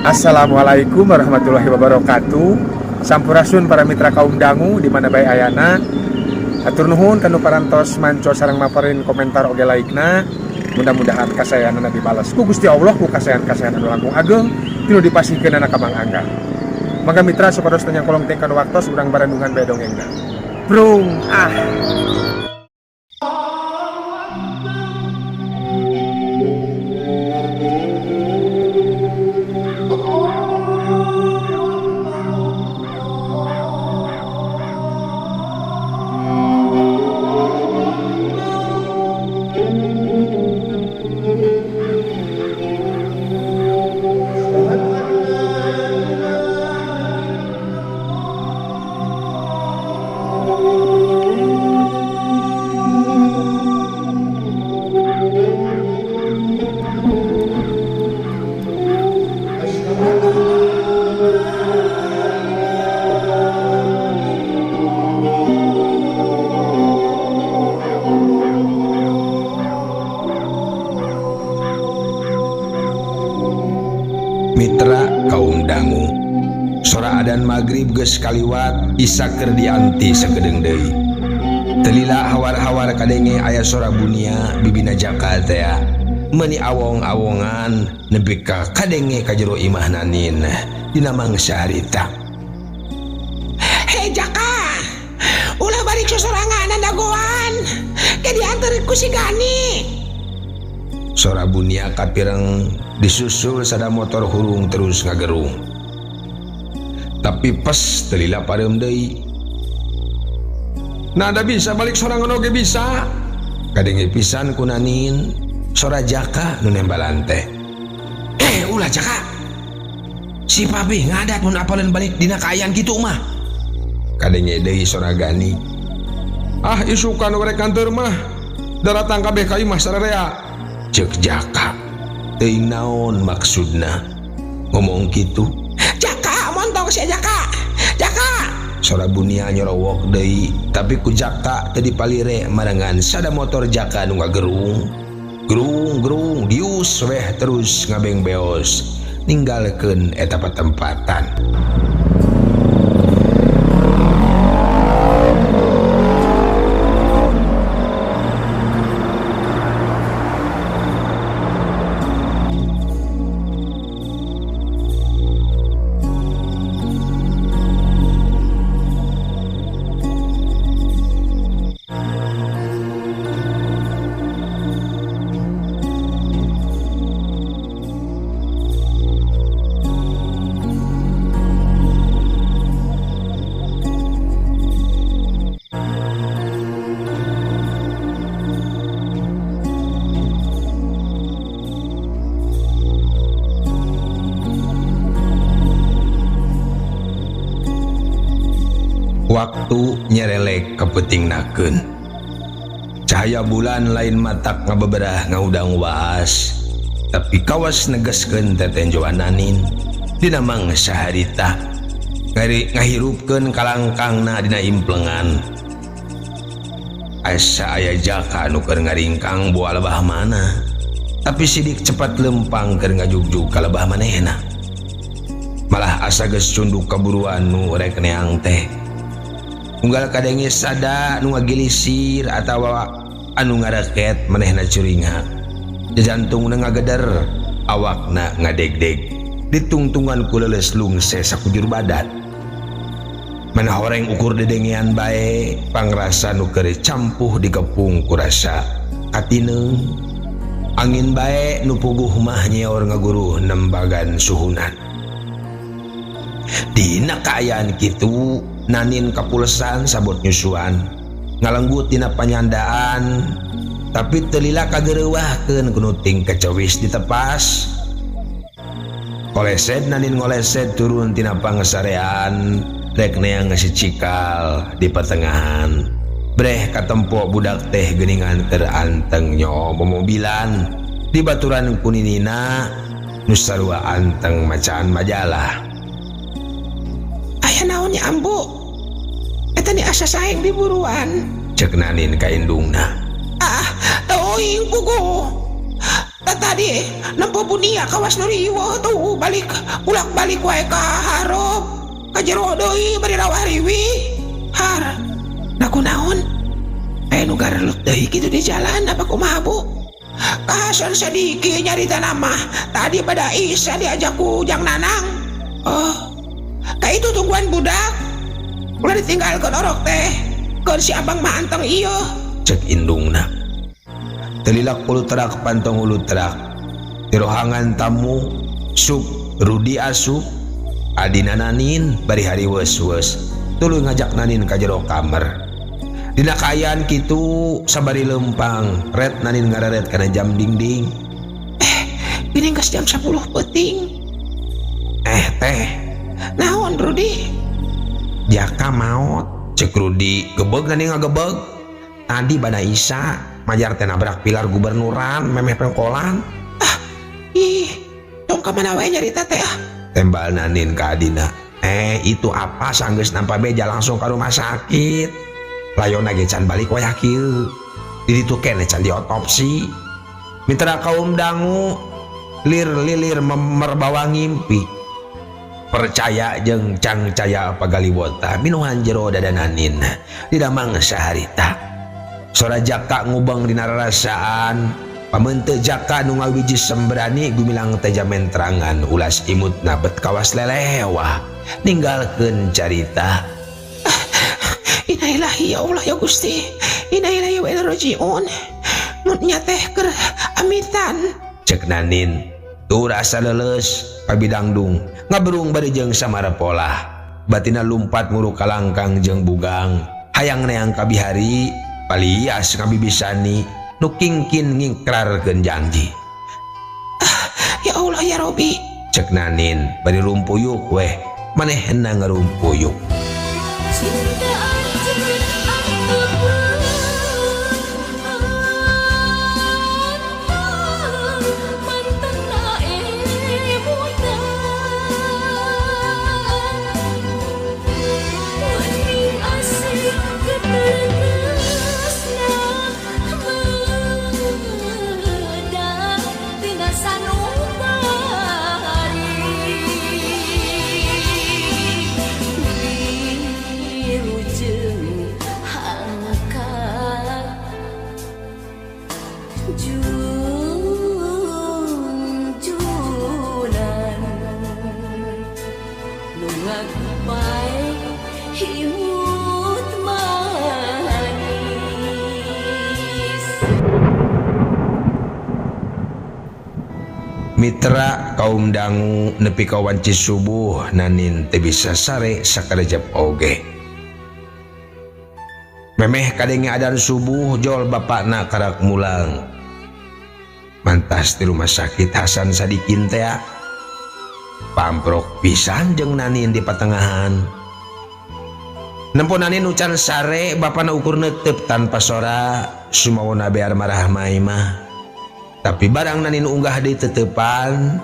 Assalamualaikum warahmatullahi wabarakatuh. Sampurasun para mitra kaum dangu di mana bae ayana. Hatur nuhun kanu parantos manco sareng maparin komentar oge like-na. Mudah-mudahan kasayanana dibalas ku Gusti Allah ku kasayan-kasayan anu langkung ageng tinu dipasihkeunana ka Mang Angga. Mangga mitra supados teu nyangkolong teh kanu waktos urang barandungan bae dongengna. Brung ah. Mitra kaum dangu sora adan magrib geus kaliwat Isa keur dianti sakedeung deui. Telila hawar-hawar kadenge aya sora bunia bibina Jaka teh meuni awong-awongan nepi ka kadenge ka jero imah Nanin dina mangsa harita. Hei Jaka, ulah balik sosorangan dagoan, ke diantar ku si Gani. Sora bunia kapireng disusul sada motor hurung terus ngagerung. Tapi pas telila pareum deui. Nada bisa balik sorangan oge bisa. Kadenge pisan ku Nanin, sora Jaka nu nembalan teh. Ulah Jaka. Si Papi ngadat mun apaleun balik dina kaayaan kitu mah. Kadenge deui sora Gani. Ah isukan we kanteur mah. Daratang kabeh ka imah sararea. Ceuk Jaka. Teuing naon maksudna ngomong kitu. Jaka montong sia Jaka. Jaka. Sora bunia nyorowok deui, tapi ku Jaka teu dipalire marengan sada motor Jaka nu ngagerung. Gerung gerung dius weh terus ngabeng beos ninggalkeun eta patempatan. Waktu nyerelek kepetingnakeun. Cahaya bulan lain matak ngabeberah ngaudang waas, tapi kawas negeskeun tetenjoan Nanin dina mangsa harita. Ngari ngahirupkeun kalangkangna dina implengan. Asa aya Jaka nu keur ngaringkang boa lebah mana, tapi sidik cepat lempang keur ngajugjug ka lebah manehna. Malah asa geus cunduk kaburuan nu rek neang teh. Unggal kadenge sada nu ngagilisir atawa anu ngaraket manehna curingak. Jantungna ngageder, awakna ngadegdeg. Ditungtungan ku leuleus lungse sakujur badan. Mana horeng ukur dedengean bae, pangrasa nu keur campuh dikepung ku rasa katineung. Angin bae nu puguh mah nyeor ngaguruh nembagan suhunan. Dina kaayaan kitu Nanin kapulesan sabot nyusuan ngalenggut dina panyandaan, tapi telila kagereuwahkeun kunuting kecewis ditepas. Koleset Nanin ngoleset turun tina pangsarean rek neang si cikal di pertengahan. Breh katempo budak teh geuningan keur anteng nyo momobilan di baturan kuninina nu sarua anteng macaan majalah. Aya naon nya ambu? Eta ni asa saeng diburuan. Cek Nanin ka indungna. Ah, teuing puguh. Tadi nempo bunia kawas nu riweuh tuh balik bulak-balik wae ka hareup ka jero deui bari rawah riwih. Har, nah kunaon? Aya nu garelut deui kitu di jalan apa kumaha Bu? Ka Hasan Sadiki nyarita nama tadi pada Isa diajak ku Jang Nanang. Oh, ka itu tungguan budak. Ulah ditinggalkeun orok teh. Keun si abang mah anteng ieu. Cek indungna. Telilak ulu terak pantong ulu terak. Tirohangan tamu sup Rudi asup adina Nanin bari hari weus-weus. Tuluy ngajak Nanin ka jero kamar. Dina kaayaan kitu sabari lempang ret Nanin ngareret kana jam dingding. Geuning geus jam 10 peuting. Teh. Naon Rudi? Jaka maot. Cek Rudi gebeg Nanin ngagebeg. Tadi bada Isa majar teh nabrak pilar gubernuran memeh pengkolan. Ah, ih, tong ka mana wae nyarita teh ah. Tembal Nanin ka adina. Itu apa sanggeus nampa beja langsung ka rumah sakit. Layona ge can balik wayah kieu. Di ditu keneh can diotopsi. Mitra kaum dangu lir lilir merbawa ngimpi. Percaya jeung cangcaya pagaliwota minuhan jero dada Nanin. Dida mangsa harita. Sora Jaka ngubeng dina rarasaan. Pamente Jaka nu ngawiji sembrani gumilang teja mentrangan ulas imutna bet kawas lelewah ninggalkeun carita. Innalillahi ya Allah ya Gusti. Innalillahi wa inna ilaihi rajiun. Mun nya teh keur amitan. Cek Nanin tuh rasa leuleus pabidangdung ngaberung bari jeung samara polah. Batina lumpat nguruk kalangkang jeung bugang. Hayang neang kabihari palias ngabibisani nu kingkin ngingkrarkeun janji. Ya Allah ya Robi. Cek Nanin bari rumpuyuk weh manehna ngarumpuyuk. Mitra kaum dangu nepi ka wanci subuh Nanin teu bisa sare sakarejep oge. Memeh kadenge adan subuh jol bapakna karak mulang. Mantas di rumah sakit Hasan Sadikin teh pamprok pisan jeung Nanin di patengahan. Nempo Nanin ucan sare bapana ukur neuteup tanpa sora sumawona bear marah maimah. Tapi barang Nanin unggah di tetepan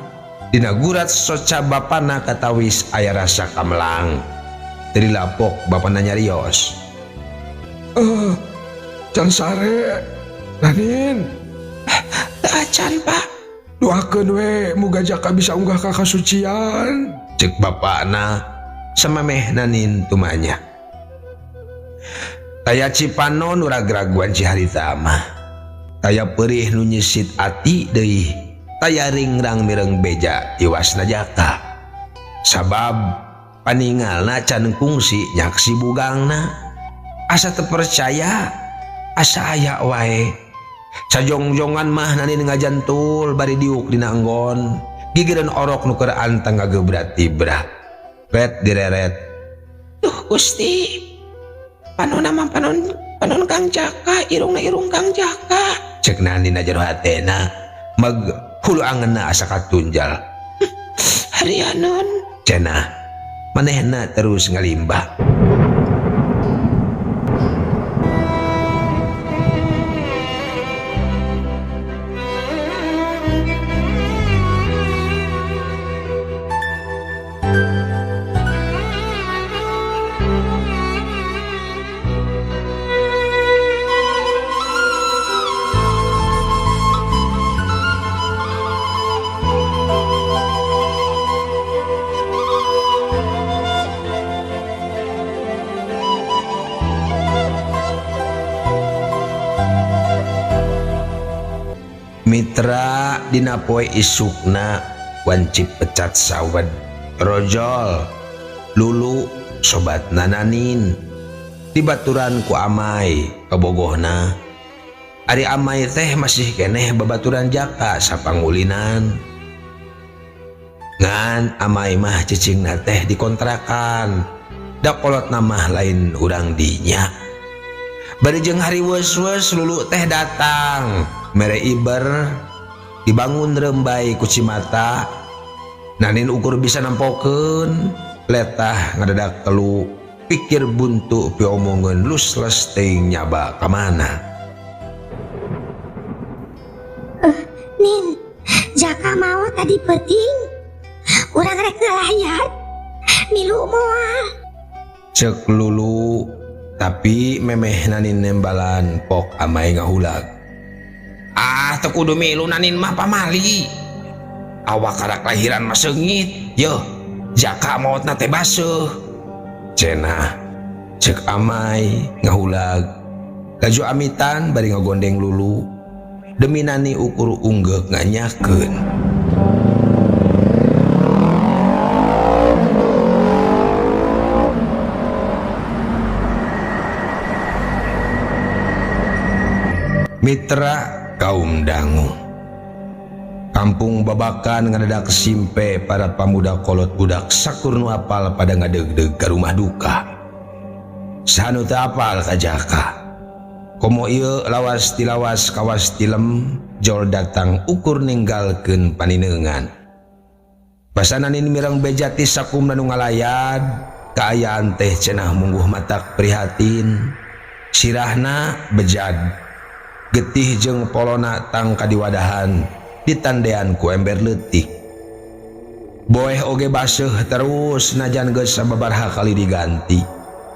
dina gurat soca bapana katawis aya rasa kamelang. Teu dilapok bapana nyarios. Can sare Nanin. Teu acan Pak. Doakeun we muga Jaka bisa unggah ka kasucian. Cek bapana samameh Nanin tumanya. Taya Cipano nu ragraguan ciharita mah. Taya perih nu nyisit ati deui. Taya ringrang mireng beja tiwasna Jaka. Sabab paningalna can kungsi nyaksi bugangna. Asa teu percaya, asa aya wae. Sajongjongan mah Nanin ngajantul bari diuk dina enggon. Gigireun orok nu keur anteng ngagebrat tibra. Ret direret. Duh Gusti. Panonna mah panon Kang Jaka, irungna irung Kang Jaka. Cek Nanin jero hatena mag hulu angeunna asa katunjal. Harianeun. Cenah manehna terus ngalimbah. Dina poe isukna wanci pecat sawed rojol Lulu sobat nananin dibaturan ku Amai kabogohna. Ari Amai teh masih keneh babaturan Jaka sapangulinan. Ngan Amai mah cicingna teh dikontrakan, da kolotna mah lain urang dinya. Bari jeung hariweus-weus Lulu teh datang mere iber dibangun rembay ku cimata. Nanin ukur bisa nampokeun letah ngadadak telu pikir buntu piomongeun lusles teuing nyaba ka mana. Nin, Jaka mau tadi peuting. Urang rek ngalayat. Milu moal. Cek Lulu, tapi memeh Nanin nembalan pok Amai ngahulag. Ah, teu kudu milu Nanin mah pamali. Awak karak lahiran mah seungit. Yeuh, Jaka maotna teh baseuh. Cenah, cek Amai ngahulag. Laju amitan bari ngagondeng Lulu. Demi Nani ukur unggeuk nganyakeun. Mitra kaum dangu. Kampung Babakan ngadadak simpe para pamuda kolot budak sakur nu apal pada ngadegdeg ka rumah duka. Saha nu teu apal ka Jaka. Komo ieu lawas tilawas kawas tilem jol datang ukur ninggalkeun panineungan. Pasananin mireng bejati sakumna nu ngalayad, kaayaan teh cenah mungguh matak prihatin. Sirahna bejad. Getih jeung polona tang kadiwadahan ditandean ku ember leutik. Boeh oge baseuh terus najan geus sababaraha kali diganti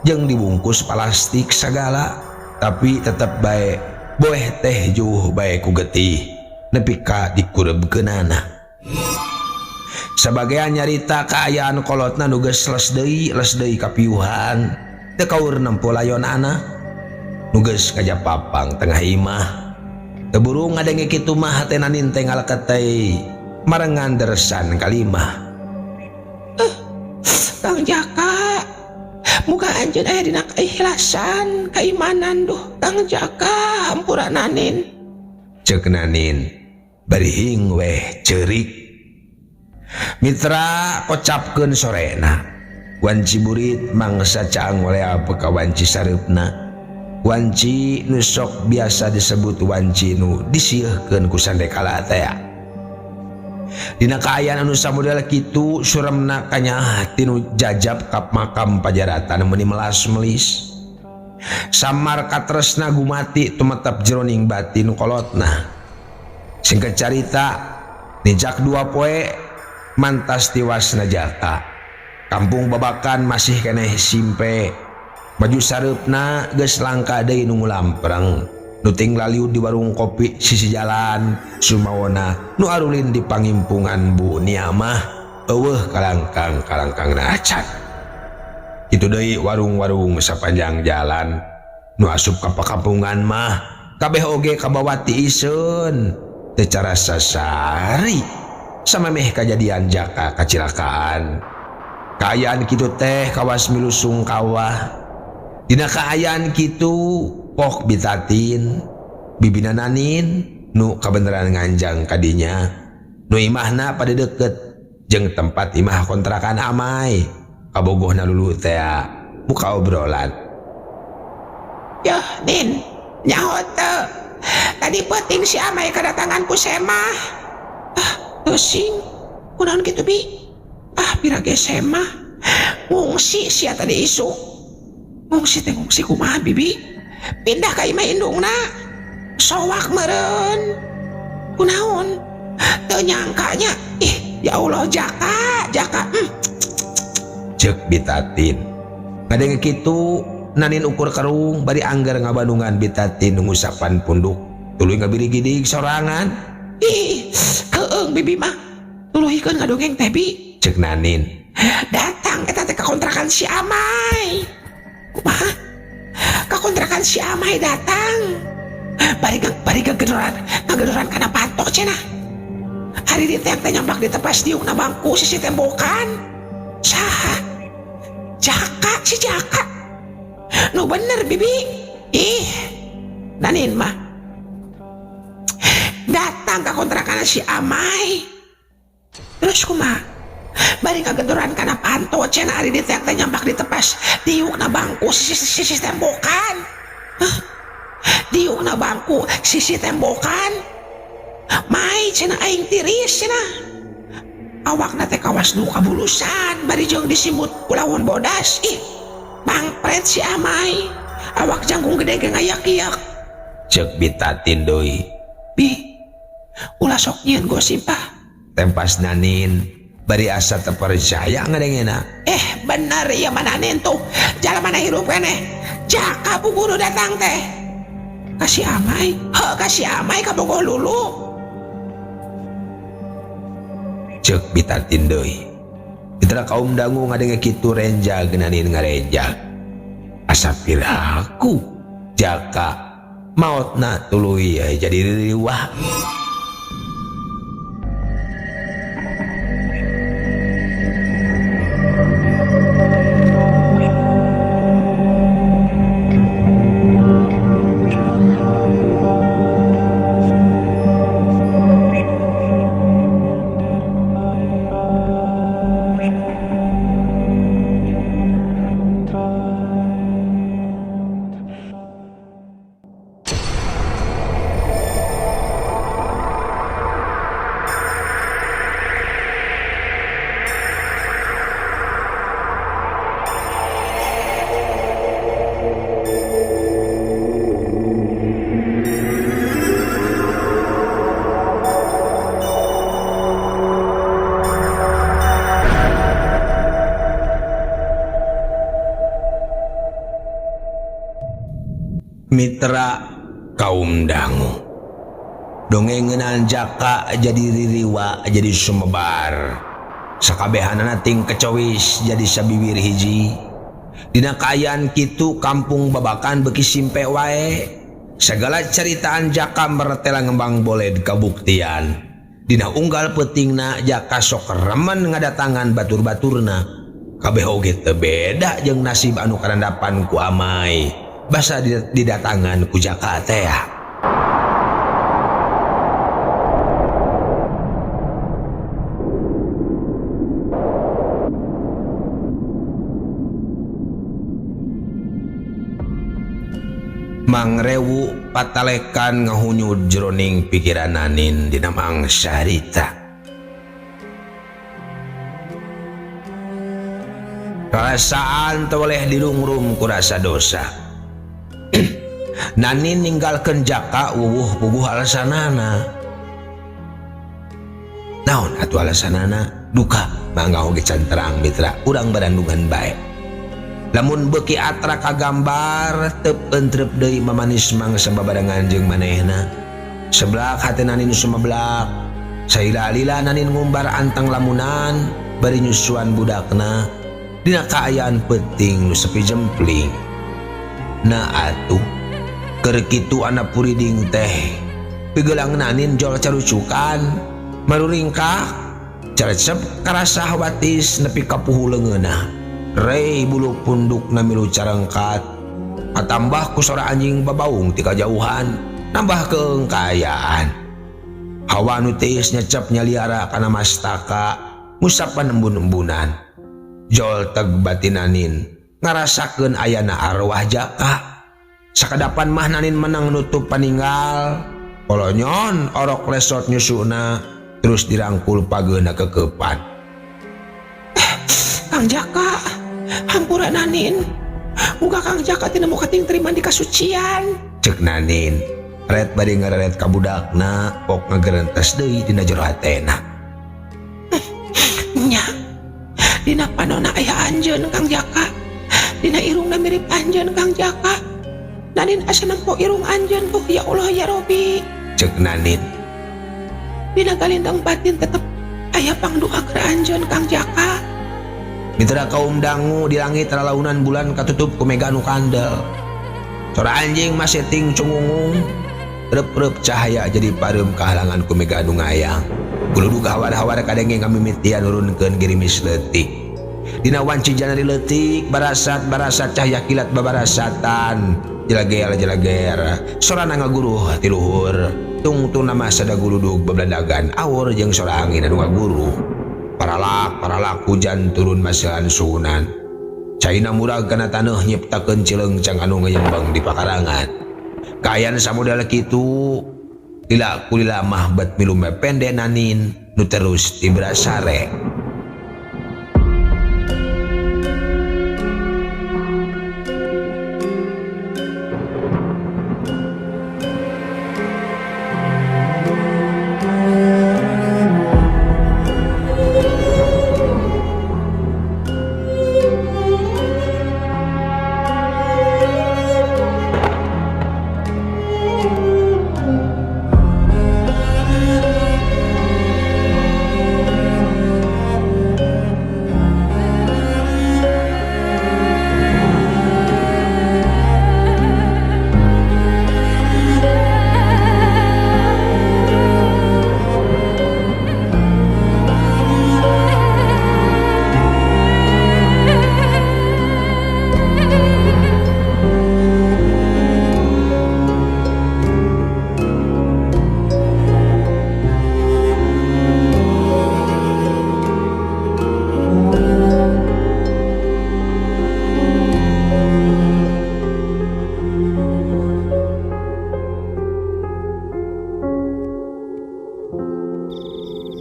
jeung dibungkus plastik sagala, tapi tetep bae boeh teh juh bae ku getih nepi ka dikurebkeunana. Sabagean nyarita kaayaan kolotna nu geus les deui les deui kapiuhan teu kaur nempo layon anak nu geus kajapapang tengah imah. Teu buru ngadenge kitu mah hate Nanin teh ngaleketei marengan dersan kalimah. Kang Jaka, muga anjeun aya dina keikhlasan, keimanan duh Kang Jaka, hampura Nanin. Ceuk Nanin bari hing weh ceurik. Mitra kocapkeun sorena. Wanci burit mangsa caang oleh ka wanci sareupna. Wanci nu sok biasa disebut wanci nu disieurkeun ku sandekala teh. Dina kaayaan anu samodel kitu suremna kanyaah tinu jajab kap makam pajaratan meuni melas-melis. Samar katresna gumati tumetep jeroning batin kolotna. Singkat carita, nijak 2 poe mantas tiwasna Jaka. Kampung Babakan masih keneh simpe. Baju sareupna geus langka deui nu ngulampreng. Nu ting laliud di warung kopi sisi jalan sumawona nu arulin di pangimpungan Bu Niamah eueuh kalangkang-kalangkangna acan. Kitu deui warung-warung sapanjang jalan nu asup ka pakampungan mah kabeh oge kabawa tiiseun teu carasa sari samemeh kajadian Jaka kacilakaan. Kaayaan kitu teh kawas milu sungkawah. Dina kaayaan kitu pok bitatin bibina Nanin nu kabeneran nganjang kadinya nu imahna pada deket jeung tempat imah kontrakan Amai kabogohna Lulu teh muka obrolan. Yeuh Nin, nyaho teu tadi peuting si Amai kedatangan ku Semah. Ah, teuing kunaon kitu bi? Ah, pira ge Semah ngungsi sia tadi isuk. Ngungsi teh ngungsi kumaha bibi? Pindah ka imah indungna. Sowak meureun. Kunaon? Teu nyangkanya. Ih, ya Allah Jaka, Jaka. Ceuk Bitatin. Ngadenge kitu Nanin ukur kerung bari anggar ngabandungan Bitatin ngusapan punduk. Tuluy ngabirigidig sorangan. Ih, keung bibi mah. Tuluhikeun ngadongeng teh bi. Ceuk Nanin. Datang eta teh ka kontrakan si Amai. Kumaha? Ka kontrakan si Amai datang. Bari ngagedoran kana panto cenah. Ari diteang teh nyambak ditepas diukna bangku sisi tembokan. Saha? Jaka, si Jaka. Nu bener bibi. Ih, Nanin mah datang ke kontrakan si Amai. Terus kumaha? Bari ngagedoran kana panto cenah ari diteang teh nyambak ditepas diukna bangku sisi, sisi tembokan. Hah? Diukna bangku sisi tembokan. Mai cenah aing tiris cenah. Awakna teh kawas nu kabulusan bari jeung disimut ku lawon bodas. Ih, mangpret si Amai. Awak jangkung gede ge ngayak-iyak. Cek Bitatin deui. Bi, ulah sok nyieun gosip ah. Tempas Nanin bari asa teu percaya ngadengena. Bener ieu mah Nanin tuh. Jalma mana hirup keneh. Jaka bu guru datang teh. Kasih Amai. Heuh, kasih Amai ka bogoh lulu. Cek Bitatin deui. Mitra kaum dangu ngadenge kitu renjag Nanin ngarenjag. Asa piraku Jaka maotna tuluy jadi riwah. Mitra kaum dangu dongengenan Jaka jadi ririwa jadi sumebar sakabehanana ting kecowis jadi sabiwir hiji. Dina kaayaan kitu kampung Babakan beuki simpe wae. Segala ceritaan Jaka meretela ngembang boled kabuktian. Dina unggal peutingna Jaka sok remen ngadatangan batur-baturna. Kabeh oge teu beda jeung nasib anu karandapan ku Amai basa didatangan ku Jaka teh. Mangrewu patalekan ngahunyud jroning pikiran Nanin dina mangsa harita. Perasaan teu boleh dirungrum ku rasa dosa. Nanin ninggalkeun Jaka wuwuh-wuwuh alasanana. Naon atuh alasanana? Duka mangga oge can terang mitra, urang barandungan bae. Lamun beuki atra kagambar teu entrep deui mamanis mangsa babarengan jeung manehna. Seblak hate Nanin sumeblak. Saila-lila Nanin ngumbar anteng lamunan bari nyusuan budakna dina kaayaan peuting nu sepi jempling. Na atuh keur kitu anak puriding teh pigelang Nanin jol carucukan maruringkak carecep karasa watis nepi ka puhu leungeunna. Rei bulu pundukna milu carengkat katambah ku sora anjing babaung ti kajauhan nambah keungkayaan. Hawa nu tiis nyecep nyaliara kana mastaka ngusapan embun-embunan. Jol teg batin Nanin ngarasakeun ayana arwah Jaka. Sakadapan mah Nanin menang nutup paninggal. Kolonyon orok lesot nyusuna terus dirangkul pageuna kekepan. Kang Jaka, hampura Nanin. Muga Kang Jaka tina muka ting terima di kasucian. Cek Nanin, ret bari ngareret ka budakna, pok ngagerentes deui dina jero hatena. Nya, dina panona aya anjeun Kang Jaka. Dina irungna mirip anjeun Kang Jaka. Nanin asa nempo irung anjeun tuh ya Allah ya Robi. Cek Nanin. Dina galindang batin tetep aya pangdoa keur anjeun Kang Jaka. Mitra kaum dangu di langit ralaunan bulan katutup ku mega nu kandel. Sora anjing masih ting cungungung. Rep-rep cahaya jadi pareum kahalangan ku mega nu ngayang. Guludug hawar-hawar kadenge ngamimitian nurunkeun girimis leutik. Dina wanci janari leutik barasat-barasat cahaya kilat babarasatan jelager-jelager sorana ngaguruh ti luhur tungtungna mah sada guludug babladagan awur jeung sora angin anu ngaguruh. Paralak-paralak hujan turun masihan suhunan. Caina murag kana taneuh nyiptakeun cileungcang anu ngayembang di pakarangan. Kaayaan samodel kitu lila kulila mah bet milu mepende nanin nu terus tibrasare.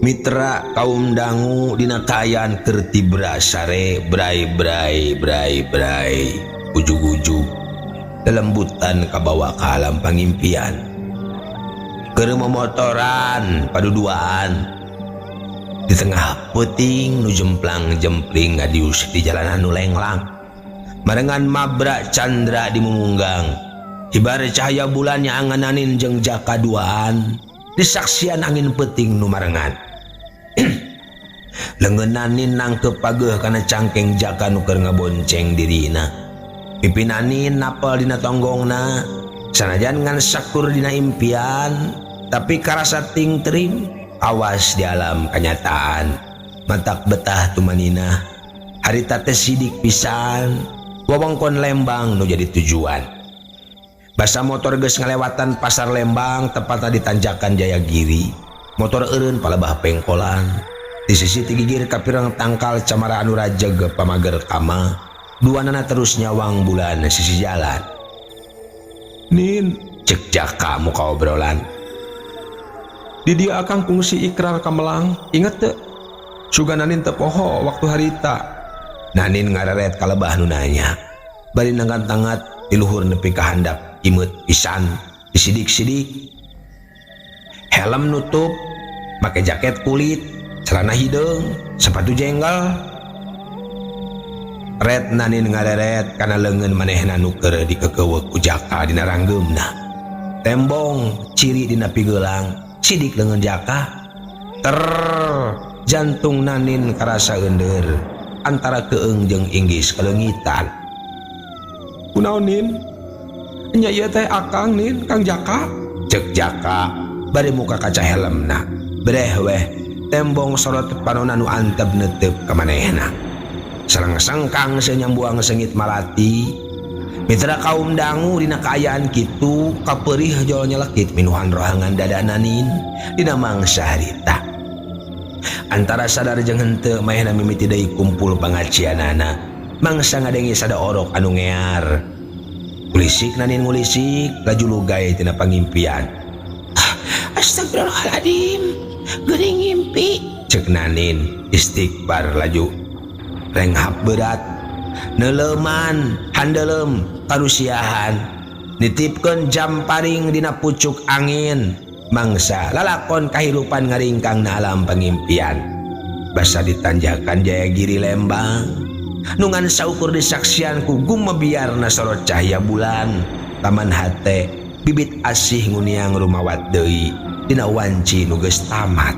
Mitra kaum dangu dina kaayaan keur tibra sare brai brai brai brai ujug-ujug lelembutan kabawa ka alam pangimpian keur momotoran paduduaan di tengah peuting nu jemplang-jempling ngadius di jalanan nu lenglang barengan mabrak candra di mumunggang hibar cahaya bulan nyaangananin jeung jaka duaan disaksian angin peuting nu marengan. Leungeun nangkep pageuh kana cangkeng jaka nu keur ngabonceng dirina. Pipinanin napel dina tonggongna, sanajan ngan sakur dina impian, tapi karasa tingtrim awas di alam kanyataan. Matak betah tumanina, harita teh sidik pisan, wewengkon Lembang nu jadi tujuan. Basa motor geus ngalewatan pasar Lembang tepatna di tanjakan Jayagiri. Motor eureun palebah pengkolan. Di sisi tigigir kapirang tangkal camara anu rajeg pamager kama. Duanana terus nyawang bulan sisi jalan. Nin, cek jaka muka obrolan. Di dia akang kungsi ikrar kamelang, inget teu? Suga Nanin teu poho waktu harita. Nanin ngareret kalebah nu nanya. Bari nangkan tangat di luhur nepi ka handap imeut pisan, disidik-sidik. Helm nutup, make jaket kulit, celana hideung, sepatu jenggal. Ret Nanin ngareret kana leungeun manehna nu keur dikekeuweuk ku jaka dina ranggeumna. Tembong ciri dina pigeulang, sidik leungeun jaka. Ter jantung Nanin karasa eundeur antara keung jeung inggis kaleungitan. Kunaon Nin? Nya ieu teh akang Nin, Kang Jaka. Cek jaka bari muka kaca helmna. Breh weh tembong sorot panona nu antep netep ka manehna. Sareng sengkang senyambuang sengit malati. Mitra kaum dangu dina kaayaan kitu kapeurih jol nyelekit minuhan rohangan dada Nanin dina mangsa harita. Antara sadar jeung henteu manehna mimiti deui kumpul pangacianana. Mangsa ngadenge sada orok anu ngear. Ngulisik Nanin ngulisik laju lugai tina pangimpian. Astagfirullahaladzim, geuning ngimpi. Cek Nanin istighfar laju renghap berat neleuman handeuleum karusiahan nitipkeun jamparing dina pucuk angin mangsa lalakon kahirupan ngaringkang na alam pangimpian. Basa ditanjakan Jayagiri Lembang nu ngan saukur disaksian ku gumebiarna sorot cahaya bulan taman hate bibit asih nguniang rumawat deui dina wanci nu geus tamat.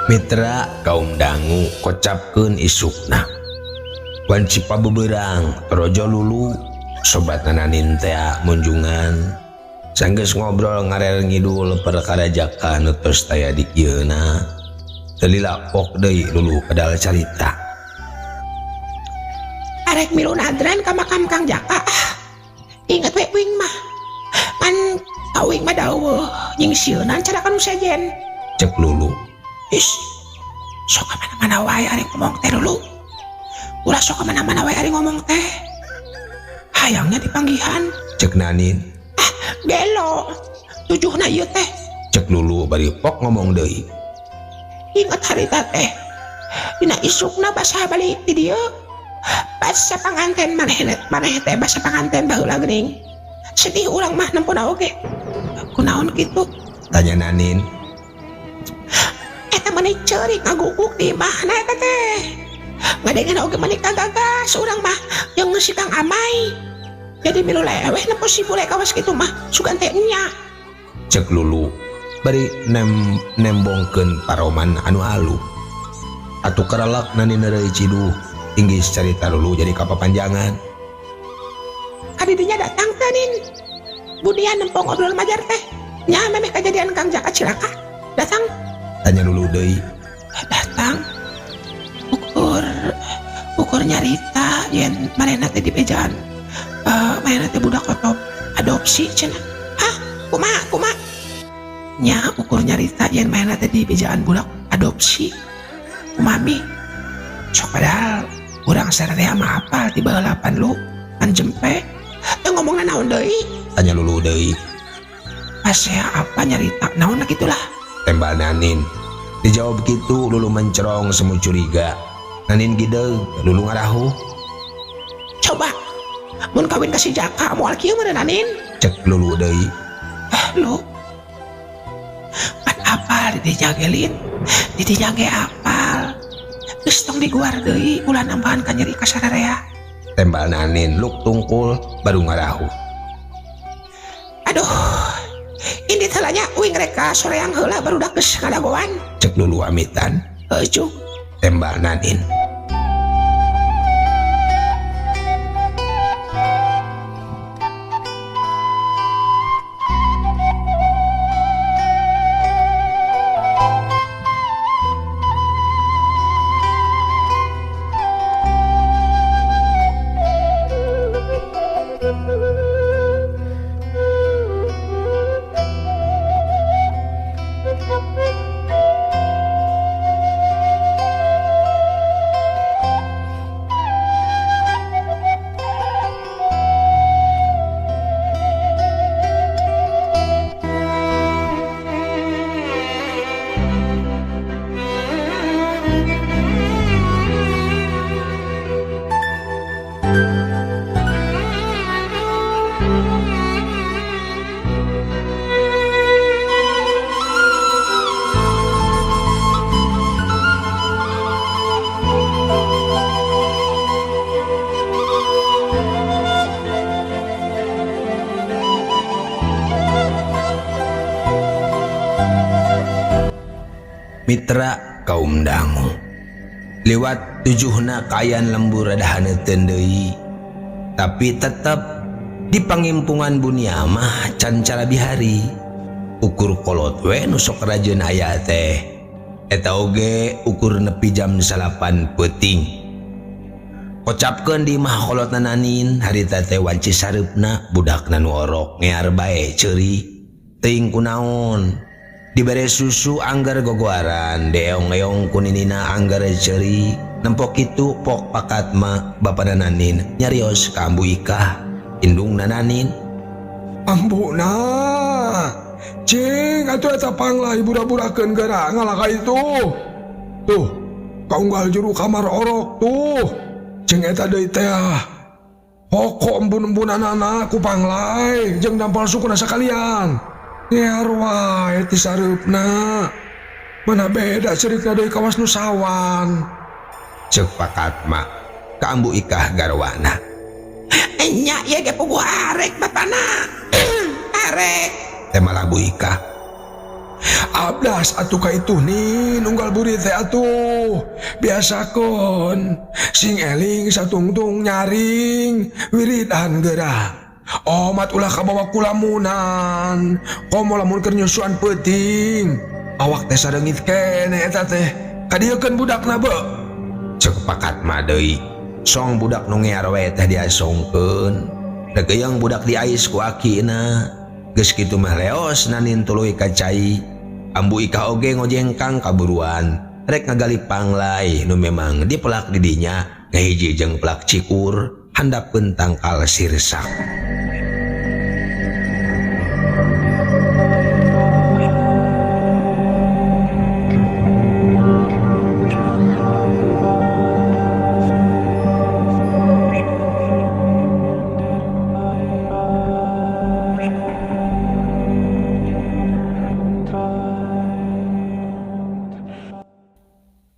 Mitra kaum dangu kocapkeun isukna. Wanci pabeberang torojo Lulu sobat Nanin teh munjungan. Sanggeus ngobrol ngarel ngidul perkara Jaka nu tos taya di ieuna. Teu lila pok deui Lulu padahal carita. Arek milu nadran ka makam Kang Jaka. Ingat we uing mah. Pan kawing mah daweuh nyingsieunan cara kanu sejen. Cek Lulu. Is, sok kemana-mana wae ari ngomong teh Lulu. Ulah sok kemana-mana wae ari ngomong teh. Hayangnya dipanggihan. Cek Nanin. Ah, gelo. Tujuhna ieu teh. Cek Lulu bari pok ngomong deui. Ingat harita teh. Dina isukna basah balik di dieu. Basa panganten maneh teh basa panganten baheula geuning. Sedih urang mah nempona oge. Kunaon kitu? Tanya Nanin. Eta meni ceurik ngaguguk di imahna eta teh. Ngadengen oge meni kagagas urang mah jeung si Kang Amai. Jadi milu leweh nempo si bule kawas kitu mah sugan teh nya. Cek Lulu bari nembongkeun paroman anu alu. Atuh karalak Nanin neureui ciduh. Inggis carita Lulu jadi kapapanjangan. Kadidinya datang teh Nin. Budia nempo ngobrol majar teh. Nya memeh kejadian Kang Jaka cilaka. Datang. Tanya Lulu deui. Datang. Ukur nyarita yen manehna teh di bejaan. Manehna teh budak otop adopsi cenah. Hah, kumaha? Nya ukur nyarita yen manehna teh di bejaan budak adopsi. Kumami. Sok padahal urang sararea mah apal ti baheulapan lu an jempe. Teu ngomongna naon deui? Tanya Lulu deui. Pas saya apa nyarita naon gitulah. Tembal Nanin. Dijawab gitu Lulu mencerong semu curiga. Nanin gideug, Lulu ngarahuh. Coba mun kawin ka si Jaka moal kieu meureun Nanin? Cek Lulu deui. Lu. Pan apal di dijagelin, di dijage apal. Geus tong diguar deui ulah nambahan ka nyeri ka sararea. Tembal Nanin luk tungkul baru ngarahuh. Aduh. Ini telanya uing reka soreang heula barudak geus ngadagoan. Cek Lulu amitan. Heuh, tembal Nanin. Mitra kaum dangu lewat tujuhna kayan lembur rada haneuteun deui, tapi tetep di pangimpungan Bunia mah can cara bihari. Ukur kolot we nu sok rajeun aya teh eta oge ukur nepi jam 9 peuting. Kocapkeun di imah kolotna Nanin harita teh wanci sareupna budakna nu orok ngear bae ceuri teuing kunaon. Dibere susu anggar gogoaran, deong-eong kuninina anggar ceri. Nempok itu pok pakat ma bapana Nanin nyarios ka Ambu Ikah, indungna Nanin. Ambuna, cing atuh eta panglah ibura-burakeun geura ngalaka itu. Tuh, kaunggal juru kamar orok tuh. Cing eta deui teh. Pokok embun-embunanana ku panglai jeung dampal sukuna sakalian. Ngear wae ti sareupna. Mana beda cerita deui kawas nu sawan. Ceuk pakat ma ka Ambu Ikah garwana. Enya ieu ge puguh arek bapana. Arek. Teh malah Bu Ikah. Abdas atuh ka itu nih nunggal burit teh atuh. Biasakeun sing eling satungtung nyaring wiridan geura. Omat ulah kabawa kulamunan. Komo lamun keur nyusuan peuting. Awak teh sareungit keneh eta teh. Kadieukeun budakna beuh. Cek pakat mah deui. Song budak nu ngear we teh diasongkeun. Regeyeng budak diais ku akina. Geus kitu mah leos nanin tuluy ka cai. Ambu Ika oge ngojengkang kaburuan. Rek ngagali panglai nu memang dipelak di dinya ngahiji jeung pelak cikur handapeun tangkal sirsak.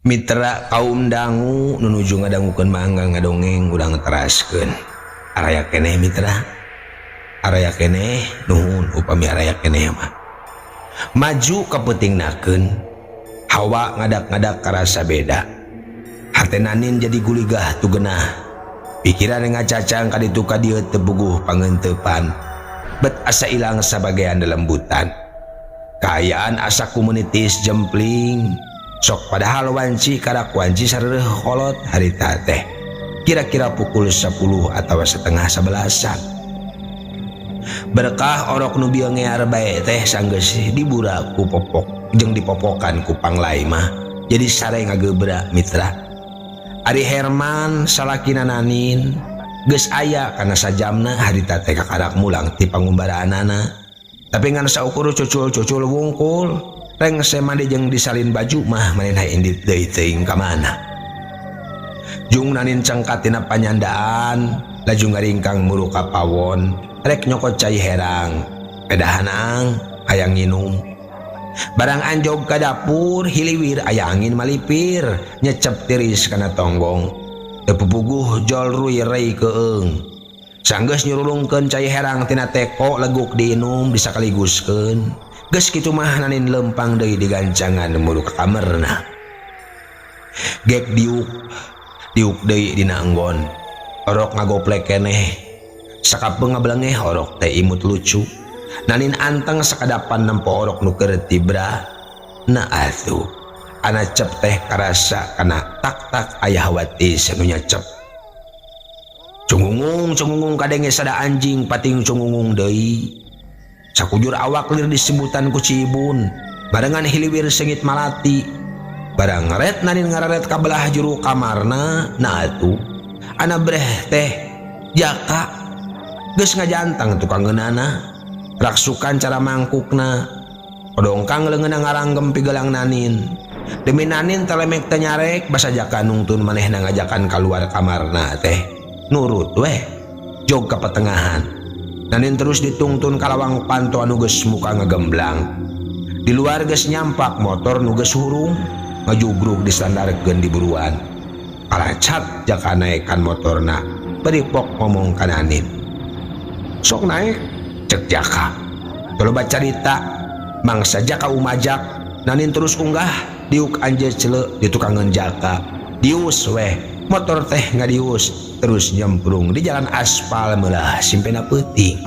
Mitra kaum dangu nunuju ngadangukeun mangga ngadongeng urang teraskeun. Araya keneh mitra. Araya keneh nuhun upami araya keneh mah. Maju ka peutingnakeun. Hawa ngadak-ngadak karasa beda. Hate nanin jadi guligah tu genah. Pikiran ngacacang ka ditu ka dieu teu puguh pangeuntepan. Bet asa ilang sabagean lelembutan. Kaayaan asa komunitis jempling. Sok padahal wanci karak wanci sareuh kolot harita teh. Kira-kira pukul 10 atau setengah sebelasan. Berkah orok nu bieu ngear bae teh sanggeus dibura ku popok jeung dipopokan ku panglai mah. Jadi sare ngagebra mitra. Ari Herman salakina nanin geus aya kana sajamna harita teh kakarak mulang ti pangumbaraanana. Tapi ngan saukur cucul-cucul wungkul. Rengse mandi jeung disalin baju mah manehna indit deui teuing ka mana. Jung nanin cengkat tina panyandaan, laju ngaringkang muru ka pawon, rek nyokot cai herang, pedahanang hayang nginum. Barang anjog ka dapur hiliwir aya angin malipir, nyecep tiris kana tonggong. Teu pupuguh jol ruy rei keung. Sanggeus nyurulungkeun cai herang tina teko leguk diinum disakaliguskeun. Geus kitu mah nanin lempang deui digancangan muru ka kamarna. Gek diuk, diuk deui dina enggon. Orok ngagoplek keneh. Sakapeung ngablengeh orok teh imut lucu. Nanin anteng sakadapan nempo orok nu keur tibra. Na atuh. Ana cep teh karasa kana tak-tak aya hawatis nu nyecep. Cungungung-cungungung kadenge sada anjing pating cungungung deui. Sakujur awak lir disebutan ku Cibun, barengan hiliwir sengit malati. Barang ngeret nanin ngararet kabelah juru kamarna, na atuh. Ana breh teh jaka geus ngajantang tukang ngeunana, raksukan cara mangkukna. Odongkang leungeunna ngaranggem pigelang nanin. Demi nanin telemek teh nyarek basa jaka nungtun manehna ngajakan kaluar kamarna teh. Nurut weh jog ka petengahan. Nanin terus ditungtun kalawang panto anu geus muka ngagemblang. Di luar geus nyampak motor nu geus hurung, ngajugrug disandarkeun di buruan. Kalacat jaka naekan motorna, beripok ngomong ka Nanin. Sok naek, cek jaka. Loba carita, mangsa jaka umajak, Nanin terus unggah, diuk anjeun cele di tukangeun jaka. Dius weh, motor teh ngadius. Terus nyemplung di jalan aspal melah simpena peuting.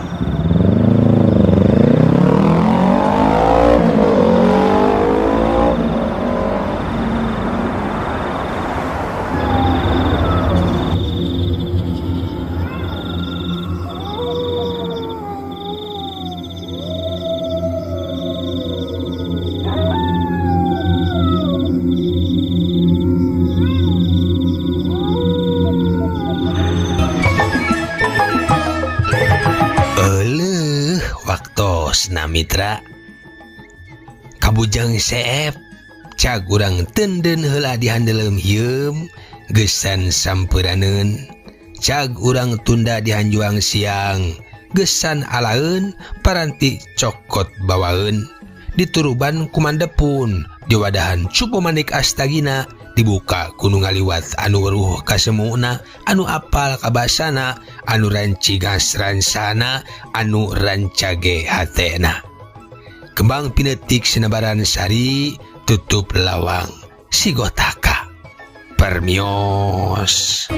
Mitra kabujang seep cag urang tenden heula dihandeleum hieum gesan sampuraneun cag urang tunda dihanjuang siang gesan alaeun paranti cokot bawaeun dituruban kumandepun diwadahan cupu manik astagina dibuka ku nu ngaliwat anu weruh kasemuna anu apal kabasana anu rancigas ransana anu rancage hatena. Kembang pinetik sinabaran sari tutup lawang sigotaka. Permios.